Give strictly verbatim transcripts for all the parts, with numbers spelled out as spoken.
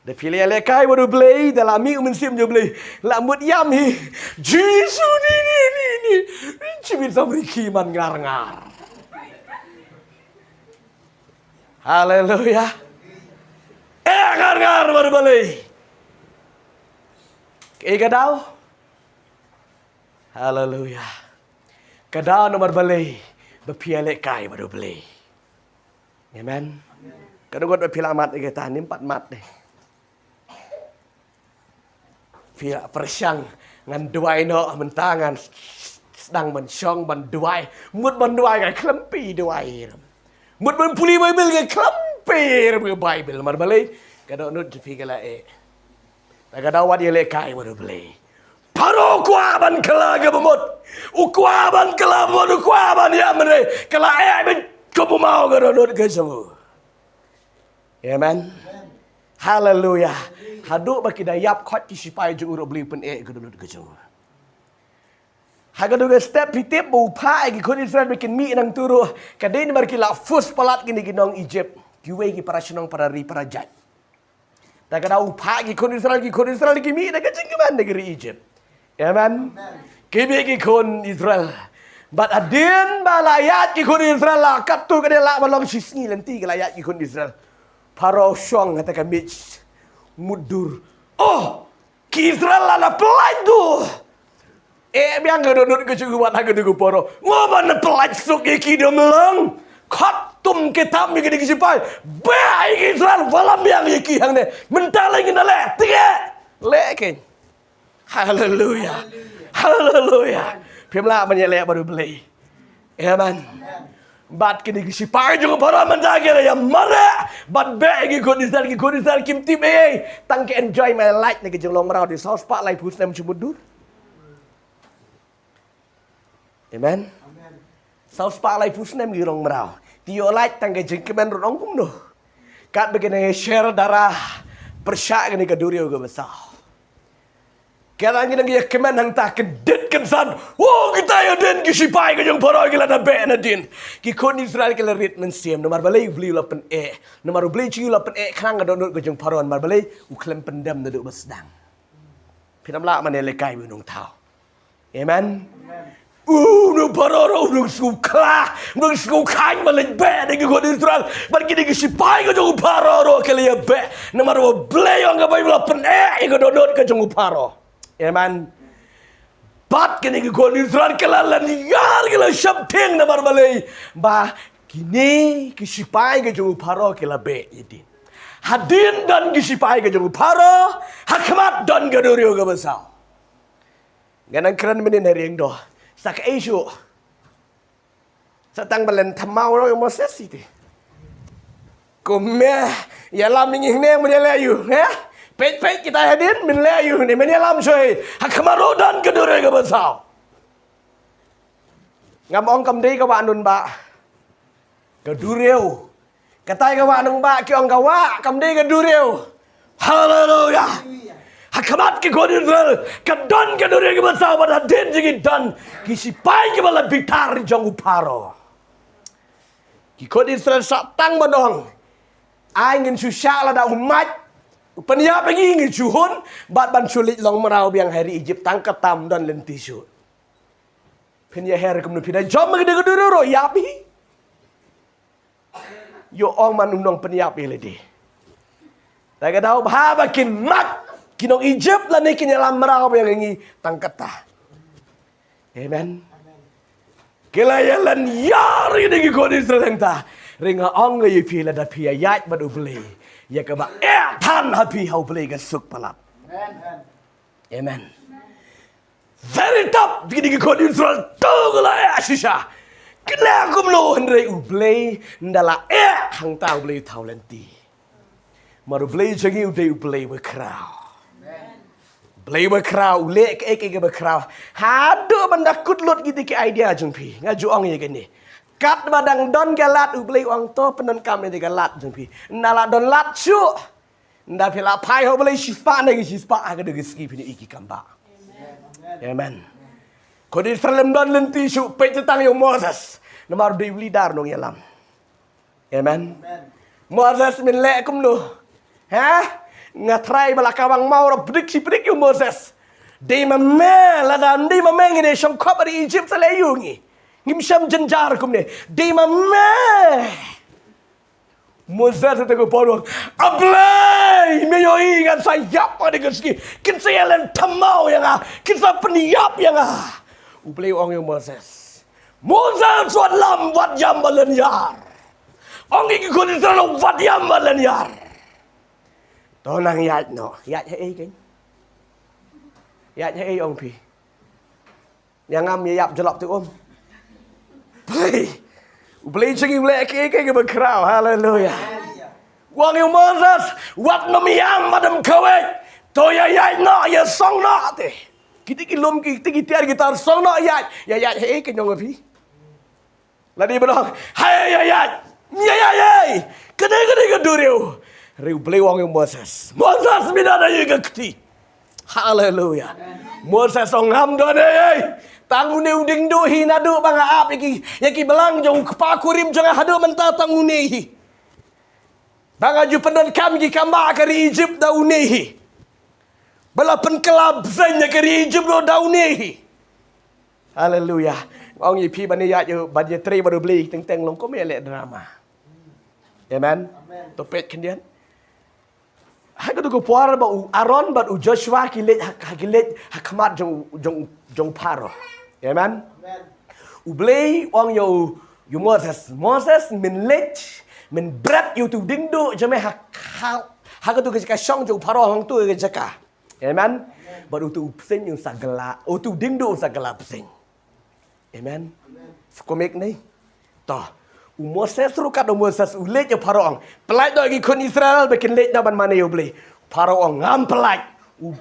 Da phi la ïalehkai bad U Blei, da la mih u Mynsiem jong U Blei, la mut ïam hi. Jisu ni ni ni ni. Shi mynsiem rikhi man ngar ngar. Haleluya. Eh, ngar ngar bad U Blei. Kaei ka daw? Haleluya. Ka daw namar balei? Ba phi ïalehkai bad U Blei. Amen. Ka dohnud ba phi la mad ïa kata, ym pat mad de. Phi la pyrshang, ngan duwai noh mynta, ngan sdang ban shong ban duwai. Mut ban duwai, nga khlem poi duwai. Mut ban pule Baibl, nga khlem poi ïa ka Baibl. Namar balei? Ka dohnud jong phi ka la eh. Te ka daw wat ïalehkai bad U Blei. Pharaoh u kwah ban kylla kaba mut. U kwah ban kylla kaba mut, u kwah ban ïa mynne. Ka la eh beit kum u maw, ka dohnud ka jong u. Amen. Haleluya. Haduh ba ki da ïap khot ki shipai jong u ruh, U Blei u pyneh, ka dohnud ka jong u. Ha kato ka step phi tip ba u phah ïa ki khun Israel ba kin mih nangto ruh, ka dei namar ki la force palat kine ki nong Egypt. Kiwei ki para shnong, para ri, para jait. Te ka daw u phah ïa ki khun Israel, ki khun Israel ki mih da ka jingkmen na ka ri Egypt. Amen. Ki mih ki khun Israel. Bad hadien ba la ïaid ki khun Israel, la katto katne, la ba long shisngi lynti ki la ïaid ki khun Israel, Pharaoh u shong ha kata ka miej mutdur. Oh, ki Israel la da pyllait duh. Eh, biang ka dohnud ka jong u, wat ha ka dei u Pharaoh. Ngo ban pyllait suk ïa ki, dum lang. Khot tum ki tam ïa ki dei ki shipai. Beh ïa ki Israel, wallam biang ïa ki hangne. Mynta lei ngin da leh, te leh kein. Haleluya. Haleluya. Phim lah ban ïaleh bad U Blei. Amen. Bad kine ki shipai jong u Pharaoh mynta ki la ïa mareh bad beh ïa ki khun Israel, ki khun Israel kim tip ei ei. Tang ki enjoy ma lait na ki jinglong mraw, dei saw spah laiphew snem shu mutdur. Amen. Saw spah laiphew snem ki long mraw. Te ïoh lait tang ka jingkmen ruh, ong kumno? Katba ki nang ïa sher dara pyrshah kane ka duriaw kaba saw. Ki la ngi nang ïa kmen hangta, kyndit kynsan. Wow, kita ïa dien ki shipai ka jong Pharaoh ki la da beh nadien. Ki khun Israel ki la rit mynsiem. Namar balei? U Blei u la pyneh. Namar U Blei jong ngi u la pyneh khnang ka dohnud ka jong Pharaoh. Namar balei? U khlem pyndem naduh ba sdang. Phin ym lah ban ïalehkai bad u nongthaw. Amen. U nong Pharaoh ruh u nong sngewkhla, u nong sngewkhlaiñ ba leit beh da ki khun Israel. Bad kine ki shipai ka jong u Pharaoh ruh ki la ïa beh. Namar ba U Blei, ong ka Baibl, u la pyneh ïa ka dohnud ka jong u Pharaoh. Amen. Bad kine ki khun Israel ki la lynñiar, ki la sheptieng, namar balei? Ba kine ki shipai ka jong u Pharaoh ki la beh ïa dien. Hadien don ki shipai ka jong u Pharaoh, ha khmat don ka duriaw kaba saw. Nga nang kren mynnin ha ïing doh. Sa kaei shuh? Sa tang ba len thymmai noh ïa u Moses ïa te. Kumne, ïalam ïa ngi hangne, men ïaleh ïa u, eh? Peit peit kita hadien, men leh ïa u hangne, men ïalam shuh. Ha khmat ruh don ka duriaw kaba saw. Ngam ong kam dei ka wah nongbah. Ka duriaw. Katai ka wah nongbah, ki ong ka wah, kam dei ka duriaw. Haleluya. Ha khmat ki khun Israel ka don ka duriaw kaba saw, bad hadien jong ki don ki shipai kiba la bitar jong u Pharaoh. Ki khun Israel shah tang ban ong, ai ngin shu shah lada u mait u pynïap ïa ngi, ngin shu hun, bad ban shu leit long mraw biang ha ri Egypt, tang katta, ym don lynti shuh. Phin ïa her kumno, phi da jop ma ka duriaw ruh, ïap hi. Ïoh ong man u nongpynïap ïa lade. Te ka daw bha ba kin mad ki nong Egypt lane kin ïalam mraw biang ïa ngi, tang katta. Amen. Ki la ïa lynñiar ïa ki khun Israel hangta. Hynrei nga ong ïa phi, lada phi ïaid bad U Blei, ïa kaba eh than ha phi ha U Blei ka suk palat. Amen. Very tough, kine ki khun Israel, to ki la eh shisha. Ki leh kumno hynrei U Blei, ynda la eh hangta U Blei u thaw lynti. Namar U Blei jong ngi u dei U Blei bakhraw. U Blei bakhraw, u leh kaei kaei kaba khraw. Haduh ban da kut lut kita ki idea jong phi. Nga ju ong ïa kane. Katba dang don ka lad, U Blei u ong to pyndonkam ïa ka lad jong phi. Ynda la don lad shuh, ynda phi la phai ha U Blei shispah na ki shispah, ha ka dei ka sngi phin ïohi ki kam bah. Amen. Khun Israel ym don lynti shuh, peit tang ïa u Moses. Namar u dei u leader, u nongïalam. Amen. Moses, men leh kumno? Ha? Nga trai ba la ka bang mau ra pdik shi pdik ïa u Moses. Dei ma me, lada dei ma me ngin ïa shong khop ha ri Egypt sa leh ïa u ngi. Ngim shym jynjar kumne. Dei ma me. Moses te ko por u ong, A Blei, me ïohi ngan sa ïap ha kane ka sngi. Kin sa ïa len thymmai ïa nga. Kin sa pynïap ïa nga. U Blei u ong ïa u Moses, Moses, wat lam, wat ïam ba lynñiar. Ong ïa ki khun Israel, wat ïam ba lynñiar. To nang ïaid noh, ïaid haei keiñ? Ïaid haei ong phi? Ïa ngam ïa ïap jlop te um. Blei. U Blei jong ngi u leh kiei kiei kiba khraw. Haleluya. U ong ïa u Moses, wat nym ïam, wat nym kawek. To ïa ïaid noh, ïa song noh te. Kiti ki lum, kiti ki tiar ki tar, song noh ïaid. Ïa ïaid haei keiñ ong phi? Lada i ba ong, Haei, ïa ïaid, ïa ïaid, ïa ïaid. Kane, kane ka duriaw. Hynrei u Blei u ong ïa u Moses, Moses, me don haei ka kti? Haleluya. Moses u ong, Ngam don haei. Tang une u diengduh hi, naduh ba nga ap ïa ki, ïa ki balang jong u kpa kurim jong nga haduh mynta, tang une hi. Ba nga ju pyndonkam ïa ki kambah ha ka ri Egypt da une hi. Ba la pynkylla bseiñ ha ka ri Egypt ruh da une hi. Haleluya. Nga ong ïa phi, ban ïa ïaid, ban ïatrei bad u Blei, teng teng long kum ïaleh drama. Amen. Amen. To peit khyndiat. Ha kato ka por ba u Aaron bad u Joshua ki leit ha, ha ki leit ha khmat jong, jong, jong Pharaoh. Amen. Amen. U Blei u ong ïa u, ïa u Moses, Moses, men leit, men bret ïa uto u diengduh jong me ha, ha, ha kato ka jaka shong jong u Pharaoh, hangto ka jaka. Amen. Bad uto u bseiñ un sa kylla, uto u diengduh un sa kylla bseiñ. Amen. Skumik ne. To. U Moses ruh kat u Moses u leit ïa u Pharaoh, ong, Pyllait noh ïa ki khun Israel ba kin leit noh ban mane ïa u Blei. Pharaoh ong, Ngam pyllait. U,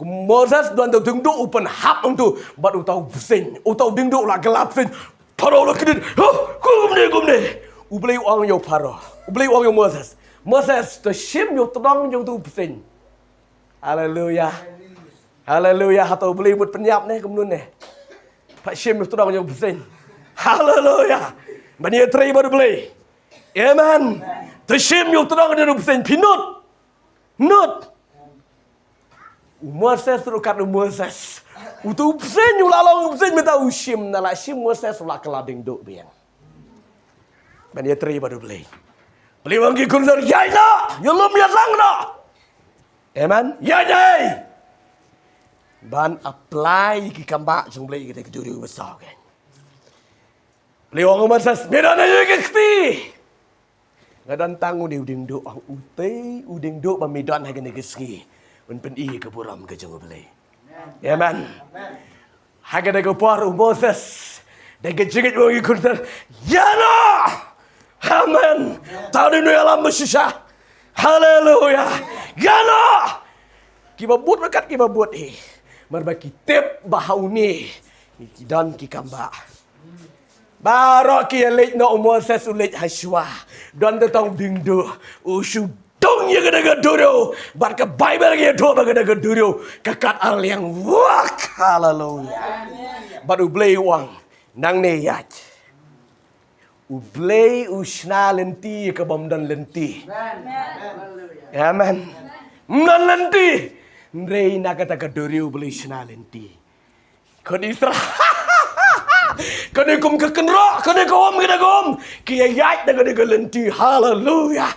u Moses don uto u diengduh u pynhap hangto bad uto u bseiñ, uto u diengduh u la kylla bseiñ. Pharaoh u la kynit. Huh, kumne, kumne. U Blei u ong ïa u Pharaoh. U Blei u ong ïa u Moses, Moses, to shim ïa u tnong jong uto u bseiñ. Haleluya. Haleluya. Hato u Blei mut pynïap ne kumno ne? Pha shim ïa u tnong jong u bseiñ. Haleluya. Ban ïatrei bad u Blei. Amen. To shim ïa u tnong jong u bseiñ, phi nud. Nud. U Moses ruh kat u Moses. Uto u bseiñ u la long u bseiñ mynta u shim, na la shim Moses u la kylla diengduh biang. Ban ïatrei bad u Blei. Blei u ong ïa ki khun Israel, ïaid noh, ïalum ïalang noh. Amen. Ïaid, ïaid. Ban apply ïa ki kambah jong u Blei ïa kata ka duriaw ba saw keiñ. Blei u ong ïa u Moses, me don haei ka kti? Nga don tang une u diengduh, ong, utai u diengduh ba me don ha kane ka sngi un pyni ïa ka burom ka jong u Blei. Amen. Ha kata ka por u Moses da ka jingngeit u ong ïa ki khun Israel, ïa noh. Amen. Tang une u ïalam ba shisha. Haleluya. Ïa noh. Kiba bud ba kat kiba bud hi. Namar ba ki tip ba ha une ki don ki kambah. Baroh ki ïaleit noh, u Moses u leit ha shuwa. Don te tang u diengduh. U shu dung ïa kata ka duriaw. Bad ka Baibl ka ïathuh ba kata ka duriaw ka kat ar liang wak. Haleluya. Bad u Blei u ong, nangne ïaid. U Blei u shna lynti ïa ka bym don lynti. Amen. Ym don lynti. Hynrei na kata ka duriaw u Blei u shna lynti. Kane Israel. Kane kum ka kynroh, kane ka um, kane ka um. Ki ïaid na kane ka lynti. Haleluya.